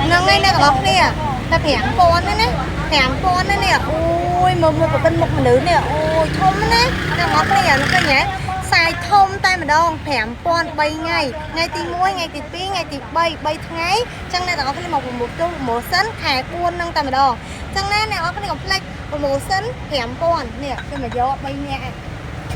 ហ្នឹងហើយអ្នកទាំងអស់គ្នាតែ5000ណាណា5000ណានេះអូយមើលមើលប្រពន្ធមុខមនុស្សនេះអូយធំណាអ្នកទាំងអស់គ្នាឃើញទេសាយធំតែម្ដង5000 3ថ្ងៃថ្ងៃទី1ថ្ងៃទី2ថ្ងៃទី3 3ថ្ងៃចឹងអ្នកទាំងអស់គ្នាមកប្រមូលទូ promotion ខែ4ហ្នឹងតែម្ដងចឹងណាអ្នកទាំងអស់គ្នាកុំភ្លេច promotion 5000នេះគឺមកយក3នាក់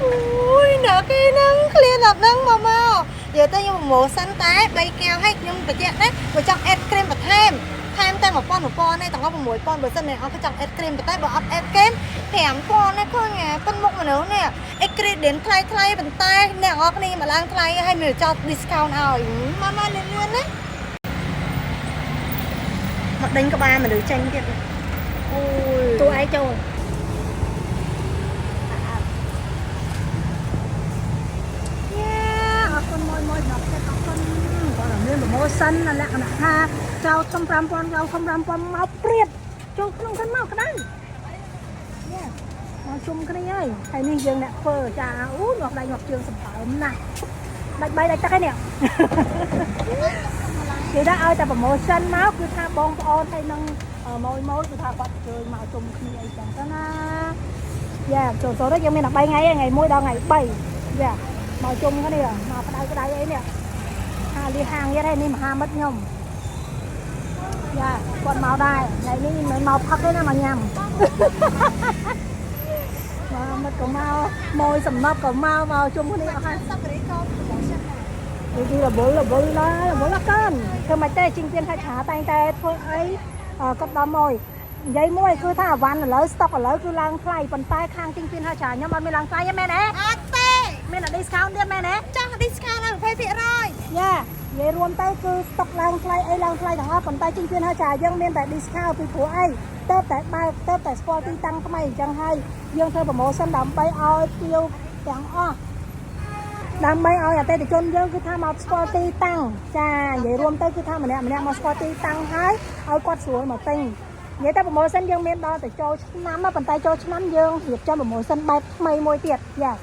អូយណាគេហ្នឹងឃ្លានដល់ហ្នឹងមកមកនិយាយទៅខ្ញុំ promotion តែ3កែវឲ្យខ្ញុំបញ្ជាក់ណាបើចង់ add cream បន្ថែមថែមតែ1000 1000ទេទាំងអស់6000បើសិនអ្នកអត់ចង់ add cream ប៉ុន្តែបើអត់ add cream 5000ទេឃើញហ៎ប៉ុនមុខមនុស្សនេះ ingredient ថ្លៃថ្លៃប៉ុន្តែអ្នកនរគ្នាមកឡើងថ្លៃឲ្យមានចោល discount ឲ្យមកមកលឿនលឿនណាមកដេញក្បាលមនុស្សចេញទៀតអូយ តួឯងចូលយ៉ាអរគុណមួយមួយដល់ចិត្តអរគុណគាត់មាន promotion លក្ខណៈថាចៅធំ5000ចៅធំ5000មកព្រៀបចូលក្នុងសិនមកក្តៅយ៉ាមកជុំគ្នាហើយហើយនេះយើងអ្នកធ្វើចាអូញាប់ដៃញាប់ជើងសម្បើមណាស់ដាច់បាយដាច់ទឹកហើយនេះ គេថាឲ្យតែ promotion មកគឺថាបងប្អូនហើយនឹងម៉ួយម៉ួយគឺថាគាត់ជើញមកជុំគ្នាអីចឹងទៅណាយ៉ាចូលចូលទៅយើងមានតែ3ថ្ងៃឯងថ្ងៃ1ដល់ថ្ងៃ3យ៉ាមកជុំគ្នាមកក្តៅក្តៅអីនេះហាលីហាងទៀតហើយនេះមហាមិត្តខ្ញុំយ៉ាគាត់មកដែរថ្ងៃនេះមិនមែនមកផឹកទេណាមកញ៉ាំ មកមិត្តក៏មកម៉ួយសំណប់ក៏មកមកជុំគ្នាអស់ហើយ សប្តាហ៍ក៏ promotion ដែរ និយាយរវល់រវល់ណារវល់អត់កើនធ្វើមិនទេជីងទៀនថាឆាតែងតែធ្វើអីគាត់ដល់មួយនិយាយមួយគឺថាអវ៉ាន់ឥឡូវស្តុកឥឡូវគឺឡើងថ្លៃប៉ុន្តែខាងជីងទៀនថាឆាខ្ញុំអត់មានឡើងថ្លៃទេមែនទេ អត់ទេ មានតែ discount ទៀតមែនទេ ចង់ discount ដល់20% យ៉ានិយាយរួមទៅគឺស្តុកឡើងថ្លៃអីឡើងថ្លៃទាំងអស់ប៉ុន្តែជីងទៀនថាឆាយើងមានតែ discount ពីព្រោះអីទៅតែបើកទៅតែស្គាល់ទីតាំងថ្មីអញ្ចឹងហើយយើងធ្វើ promotion ដើម្បីឲ្យភ្ញៀវទាំងអស់ ដើម្បីឲ្យអតិថិជនយើងគឺថាមកស្គាល់ទីតាំងចានិយាយរួមទៅគឺថាម្នាក់ម្នាក់មកស្គាល់ទីតាំងហើយឲ្យគាត់ស្រួលមកទិញនិយាយតែ promotion យើងមានដល់ទៅចូលឆ្នាំណាប៉ុន្តែចូលឆ្នាំយើងរៀបចំ promotion បែបថ្មីមួយទៀតយ៉ា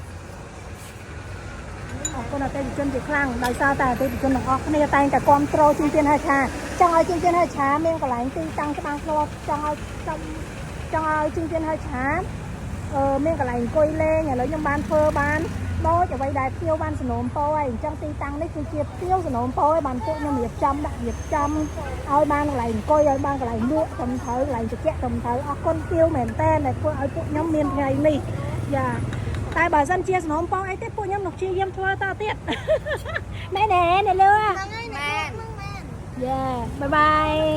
អរគុណអតិថិជនជាខ្លាំងដោយសារតែអតិថិជនទាំងអស់គ្នាតែងតែគ្រប់គ្រងជាងទៀនហើយឆាចង់ឲ្យជាងទៀនហើយឆាមានកន្លែងទីតាំងច្បាស់លាស់ចង់ឲ្យចង់ចង់ឲ្យជាងទៀនហើយឆាអឺមានកន្លែងអង្គុយលេងឥឡូវខ្ញុំបានធ្វើបានដូចអ្វីដែលភ្ញៀវបានសំណូមពរហើយអញ្ចឹងទីតាំងនេះគឺជាភ្ញៀវសំណូមពរឲ្យបានពួកខ្ញុំរៀបចំដាក់រៀបចំឲ្យបានកន្លែងអង្គុយឲ្យបានកន្លែងលក់ត្រឹមត្រូវកន្លែងត្រជាក់ត្រឹមត្រូវអរគុណភ្ញៀវមែនតើដែលធ្វើឲ្យពួកខ្ញុំមានថ្ងៃនេះយ៉ាតែបើសិនជាសំណូមពរអីទេពួកខ្ញុំនឹងព្យាយាមធ្វើតទៀត មែនទេអ្នកលឿ ហ្នឹងហើយអ្នកលក់ហ្នឹងមែន យ៉ា bye bye.